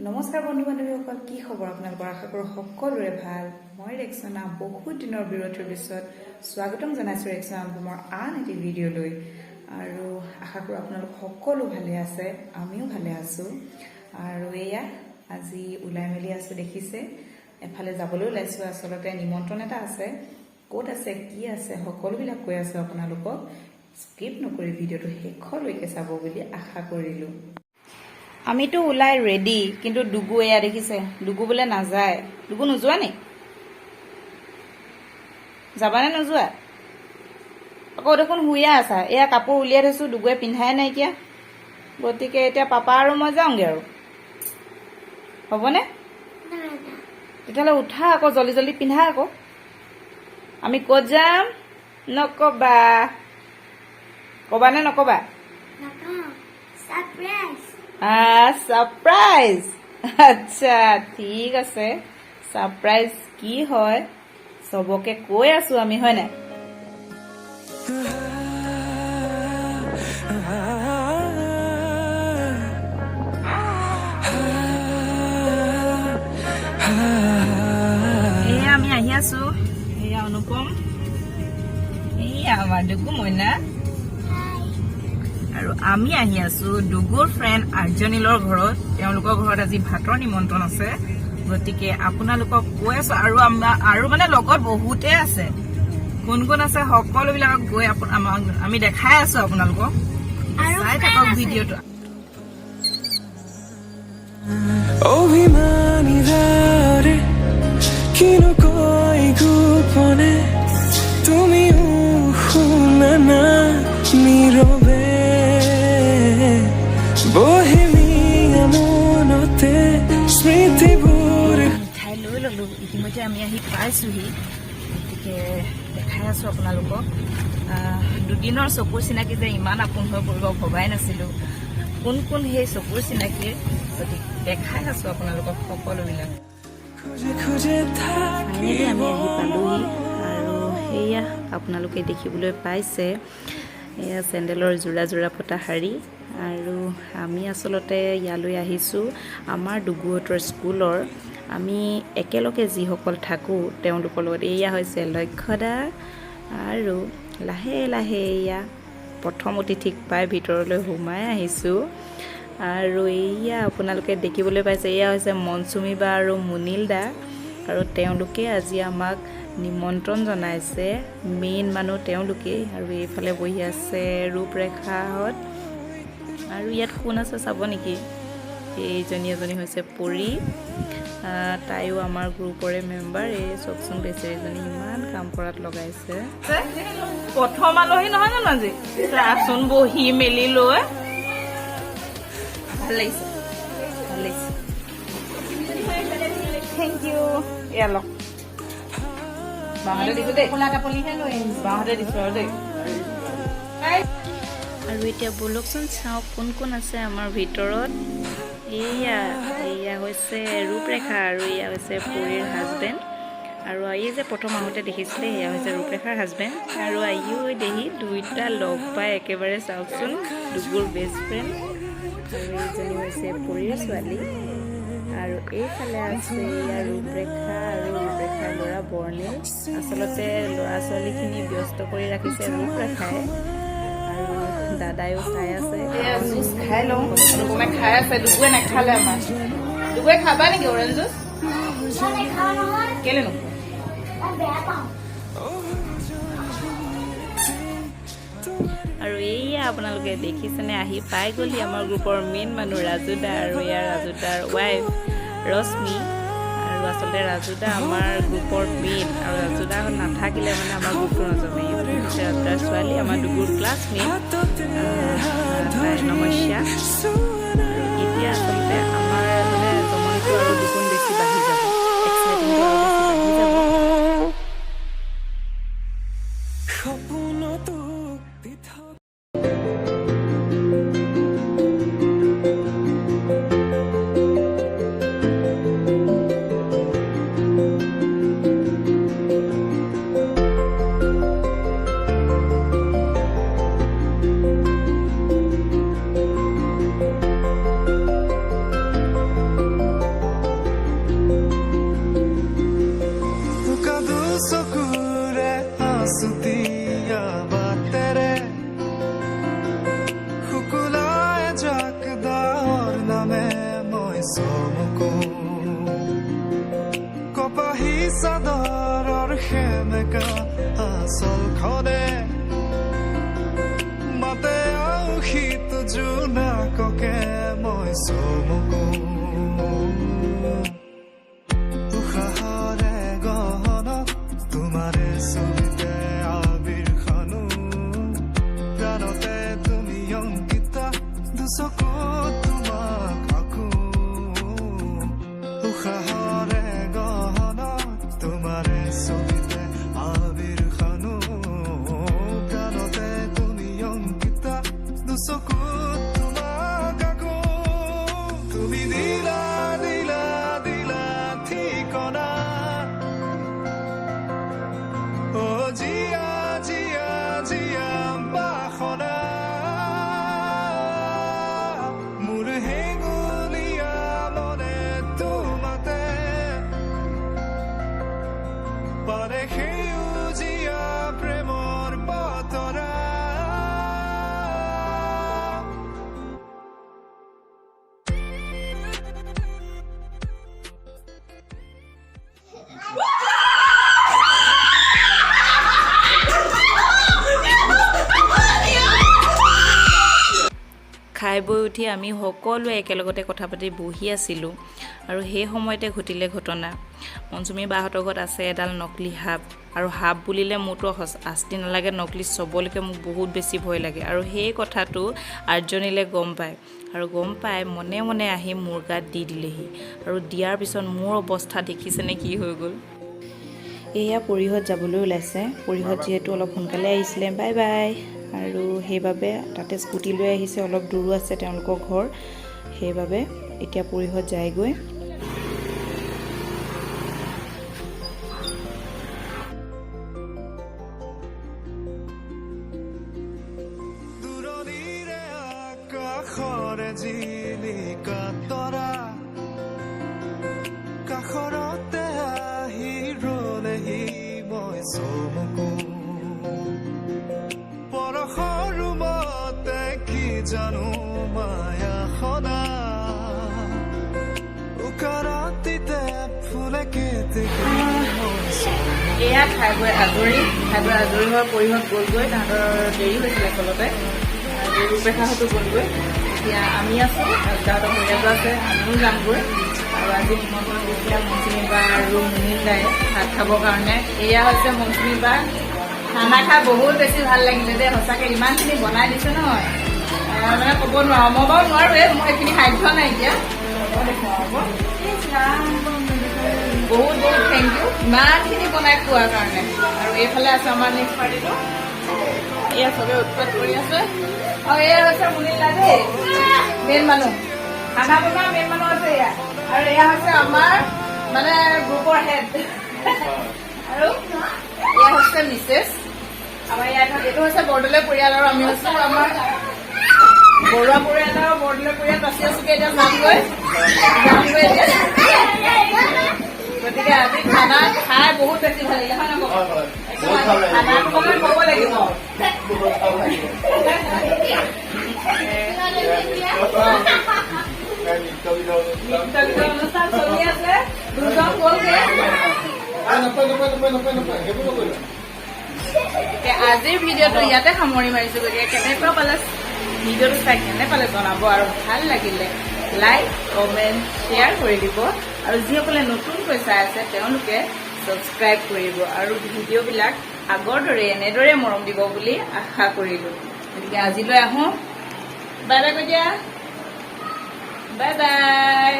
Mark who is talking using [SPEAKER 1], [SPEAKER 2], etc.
[SPEAKER 1] নমস্কাৰ বন্ধু বান্ধৱীসকল, কি খবৰ আপোনালোকৰ? আশা কৰোঁ সকলোৰে ভাল। মই ৰেক্সনা, বহুত দিনৰ বিৰতিৰ পিছত স্বাগতম জনাইছোঁ ৰেক্সনা অনুপমৰ আন এটি ভিডিঅ'লৈ। আৰু আশা কৰোঁ আপোনালোক সকলো ভালে আছে, আমিও ভালে আছোঁ। আৰু এয়া আজি ওলাই মেলি আছোঁ, দেখিছে, এফালে যাবলৈ ওলাইছোঁ। আচলতে নিমন্ত্ৰণ এটা আছে। ক'ত আছে, কি আছে, সকলোবিলাক কৈ আছোঁ আপোনালোকক। স্কিপ নকৰি ভিডিঅ'টো শেষলৈকে চাব বুলি আশা কৰিলোঁ। আমিতো ওলাই ৰেডি, কিন্তু ডুগু এয়া দেখিছে, ডুগু বোলে নাযায়। ডুগু, নোযোৱা নি? যাবানে নোযোৱা? আকৌ দেখোন শুইয়ে আছা। এয়া কাপোৰ উলিয়াই থৈছো, ডুগুৱে পিন্ধাই নাইকিয়া। গতিকে এতিয়া পাপা আৰু মই যাওঁগে আৰু, হ'বনে? তেতিয়াহ'লে উঠা আকৌ, জল্দি জল্দি পিন্ধা আকৌ। আমি ক'ত যাম নকবা? কবানে নকবা?
[SPEAKER 2] ছাৰপ্ৰাইজ।
[SPEAKER 1] ছাৰপ্ৰাইজ। আচ্ছা, ঠিক আছে। ছাৰপ্ৰাইজ কি হয় চবকে কৈ আছো আমি, হয় নাই? এয়া আমি আহি আছো। এয়া অনুপম, এয়া আমাৰ ডুগু মইনা। আৰু আমি আহি আছো ডুগুৰ ফ্ৰেণ্ড আৰ্যনীলৰ ঘৰত। তেওঁলোকৰ ঘৰত আজি ভাতৰ নিমন্ত্ৰণ আছে। গতিকে আপোনালোকক কৈ আছো আৰু আমাৰ আৰু মানে লগত বহুতে আছে। কোন কোন আছে সকলোবিলাকক গৈ আমি দেখাই আছো আপোনালোকক।
[SPEAKER 2] আৰু
[SPEAKER 1] চাই
[SPEAKER 2] friend
[SPEAKER 1] থাকক
[SPEAKER 2] আছে।
[SPEAKER 1] ভিডিঅ'টো।
[SPEAKER 3] অভিমানীদাৰে কিনো কয় গোপনে, তুমিও শুনা না নীৰৱে, বহেমীয়া মনতে স্মৃতিবোৰ।
[SPEAKER 1] মিঠাই লৈ ল'লো। ইতিমধ্যে আমি আহি পাইছোহি। গতিকে দেখাই আছো আপোনালোকক। দুদিনৰ চকুৰ চিনাকি যে ইমান আপোন হৈ পৰিব ভবাই নাছিলো। কোন কোন সেই চকুৰ চিনাকিৰ, গতিকে দেখাই আছো আপোনালোকক সকলোবিলাক।
[SPEAKER 3] খোজে খোজে।
[SPEAKER 1] ফাইনেলি আমি আহি পালোহি আৰু সেয়া আপোনালোকে দেখিবলৈ পাইছে, এয়া চেণ্ডেলৰ যোৰা যোৰা পতা শাৰী। আৰু আমি আচলতে ইয়ালৈ আহিছোঁ আমাৰ ডুগুহঁতৰ স্কুলৰ আমি একেলগে যিসকল থাকোঁ তেওঁলোকৰ লগত। এয়া হৈছে লক্ষ্যদা। আৰু লাহে লাহে এয়া প্ৰথম অতিথিক পাই ভিতৰলৈ সোমাই আহিছোঁ। আৰু এয়া আপোনালোকে দেখিবলৈ পাইছে, এয়া হৈছে মনচুমী বা আৰু মুনিল দা। আৰু তেওঁলোকে আজি আমাক নিমন্ত্ৰণ জনাইছে, মেইন মানুহ তেওঁলোকেই। আৰু এইফালে বহি আছে ৰূপৰেখাহঁত। আৰু ইয়াত কোন আছে চাব নেকি? এইজনী এজনী হৈছে পৰী। তাইও আমাৰ গ্ৰুপৰে মেম্বাৰ। এই চাওকচোন, বেচেৰীজনী ইমান কাম কৰাত লগাইছে। প্ৰথম আলহী নহয় জানো আজি? চাচোন, বহি মেলি লৈ ভাল লাগিছে, ভাল লাগিছে। Thank U. এয়া লওক, বাহঁতে দিছো দেই। বাহঁতে দিছো আৰু দেই।
[SPEAKER 4] আৰু এতিয়া ব'লকচোন চাওক কোন কোন আছে আমাৰ ভিতৰত। এইয়া এইয়া হৈছে ৰূপৰেখা আৰু এয়া হৈছে পৰীৰ হাজবেণ্ড। আৰু এই যে প্ৰথম আহোঁতে দেখিছিলে, এয়া হৈছে ৰূপৰেখাৰ হাজবেণ্ড। আৰু আইও দেহি, দুইটা লগ পাই একেবাৰে চাওকচোন, দুগুৰ বেষ্ট ফ্ৰেণ্ড। আৰু এইজনী হৈছে পৰীৰ ছোৱালী। আৰু এইফালে আছে এয়া ৰূপৰেখা আৰু ৰূপৰেখাৰ ল'ৰা বৰ্ণিল। আচলতে ল'ৰা ছোৱালীখিনি ব্যস্ত কৰি ৰাখিছে ৰূপৰেখাই আৰু দাদায়ো চাই আছে।
[SPEAKER 1] এয়া জুচ খাই লওঁ। অনুপমে খাই আছে, ডুগুৱে নাখালে আমাৰ। ডুগুৱে খাবা নেকি অৰেঞ্জ জুচ?
[SPEAKER 2] মই নাখাওঁ নহয়।
[SPEAKER 1] কেলে নোখোৱা?
[SPEAKER 2] মই বেয়া পাওঁ।
[SPEAKER 4] আৰু এইয়া আপোনালোকে দেখিছেনে, আহি পাই গ'লহি আমাৰ গ্ৰুপৰ মেইন মানুহ ৰাজুদা আৰু এয়া ৰাজুদাৰ ৱাইফ ৰশ্মি। আৰু আচলতে ৰাজুদা আমাৰ গ্ৰুপৰ মেইন আৰু ৰাজুদা নাথাকিলে মানে আমাৰ গ্ৰুপটো নজমে। এইজনী হৈছে ৰাজুদাৰ ছোৱালী, আমাৰ দুগুৰ ক্লাছমেট, তাই নমস্যা। আৰু এতিয়া আচলতে আমাৰ মানে জমনিটো আৰু দুগুণ বেছি বাঢ়ি যাব, এক্সাইটিংটো আৰু বেছি বাঢ়ি যাব।
[SPEAKER 3] সপোনতো পৃথক। সেমেকা আচলখনে মাতে আউসীত জোনাককে মই চমকো। উশাহৰে গহনত তোমাৰে ছবিতে আবিৰ্ভানো, প্ৰাণতে তুমি অংকিতা, দুচকুত তোমাক আঁকো। উশাহৰে গহনত তোমাৰে ছবিতে আবিৰ্ভানো, প্ৰাণতে তুমি অংকিতা, দুচকুত তোমাক আঁকো। তুমি দিলা দিলা দিলা ঠিকনা, অ জীয়া জীয়া জীয়া বাসনা, মোৰ হেঙুলীয়া মনে তোমাতে পাৰে সেউজীয়া প্ৰেমৰ বতৰা।
[SPEAKER 4] খাই বৈ উঠি আমি সকলোৱে একেলগতে কথা পাতি বহি আছিলোঁ আৰু সেই সময়তে ঘটিলে ঘটনা। মনচুমী বাহঁতৰ ঘৰত আছে এডাল নকলি সাপ, আৰু সাপ বুলিলে মোৰতো আস্তি নালাগে, নকলি চবলৈকে মোক বহুত বেছি ভয় লাগে। আৰু সেই কথাটো আৰ্যনীলে গম পায় আৰু গম পাই মনে মনে আহি মোৰ গাত দি দিলেহি, আৰু দিয়াৰ পিছত মোৰ অৱস্থা দেখিছেনে কি হৈ গ'ল।
[SPEAKER 1] এয়া পৰিহত যাবলৈ ওলাইছে। পৰিহত যিহেতু অলপ সোনকালে আহিছিলে, বাই বাই, আৰু সেইবাবে তাতে স্কুটি লৈ আহিছে, অলপ দূৰো আছে তেওঁলোকৰ ঘৰ, সেইবাবে এতিয়া পৰিহত যায়গৈ।
[SPEAKER 3] দূৰণিৰে আকাশৰে জিলিকা তৰা কাষৰতে আহি ৰলেহি, মই চমকো। পৰশৰ মতে কি জানো মায়া সদা উকাৰাতিতে ফুলে কেতেকী, মই চমকো।
[SPEAKER 4] এয়া খাই বৈ আজৰি, খাই বৈ আজৰি হৈ পৰিহত গ'লগৈ, তাহাঁতৰ দেৰি হৈছিলে আচলতে, আৰু ৰূপৰেখাহঁতো গ'লগৈ। এতিয়া আমি আছোঁ আৰু তাহাঁতৰ পৰিয়ালটো আছে, আমিও যামগৈ। আৰু আজি নিমন্ত্ৰণ দিছিলে মৌচুমী বা আৰু মুনিন দাই ভাত খাবৰ কাৰণে। এয়া হৈছে মৌচুমী বা। খানা খাই বহুত বেছি ভাল লাগিলে দেই, সঁচাকৈ ইমানখিনি বনাই দিছে নহয়, মানে ক'ব নোৱাৰোঁ। মই বাৰু নোৱাৰোঁৱে, মোৰ এইখিনি সাধ্য নাইকিয়া। হ'ব, বহুত বহুত thank U ইমানখিনি বনাই খোৱাৰ কাৰণে। আৰু এইফালে আছে আমাৰ নেক্সট পাৰ্টিটো, এয়া চবে উৎপাত কৰি আছে। আৰু এয়া হৈছে মুনিলা দেই, মেইন মানুহ, খানা বনোৱা মেইন মানুহ আছে এয়া। আৰু এয়া হৈছে আমাৰ মানে গ্ৰুপৰ হেড, আৰু এয়া হৈছে মিছেছ আমাৰ। ইয়াত এইটো হৈছে বৰদলৈ পৰিয়াল, আৰু আমি হৈছো আমাৰ বৰুৱা পৰিয়াল, আৰু বৰদলৈ পৰিয়াল বাচি আছোগে। এতিয়া যামগৈ যামগৈ এতিয়া। গতিকে আজি খানা খাই বহুত বেছি ভাল লাগিলে, হয় নহয় কওক? খানাটো অকণমান ক'ব লাগিব। নৃত্য গীতৰ অনুষ্ঠান চলি আছে, দুজন গ'লগে। গতিকে আজিৰ ভিডিঅ'টো ইয়াতে সামৰণি মাৰিছো। গতিকে কেনেকুৱা পালে ভিডিঅ'টো চাই, কেনে পালে জনাব, আৰু ভাল লাগিলে লাইক, কমেণ্ট, শ্বেয়াৰ কৰি দিব, আৰু যিসকলে নতুনকৈ চাই আছে তেওঁলোকে ছাবস্ক্ৰাইব কৰিব, আৰু ভিডিঅ'বিলাক আগৰ দৰে এনেদৰে মৰম দিব বুলি আশা কৰিলোঁ। গতিকে আজিলৈ আহোঁ, বাই বাই কৈ দিয়া, বাই বাই।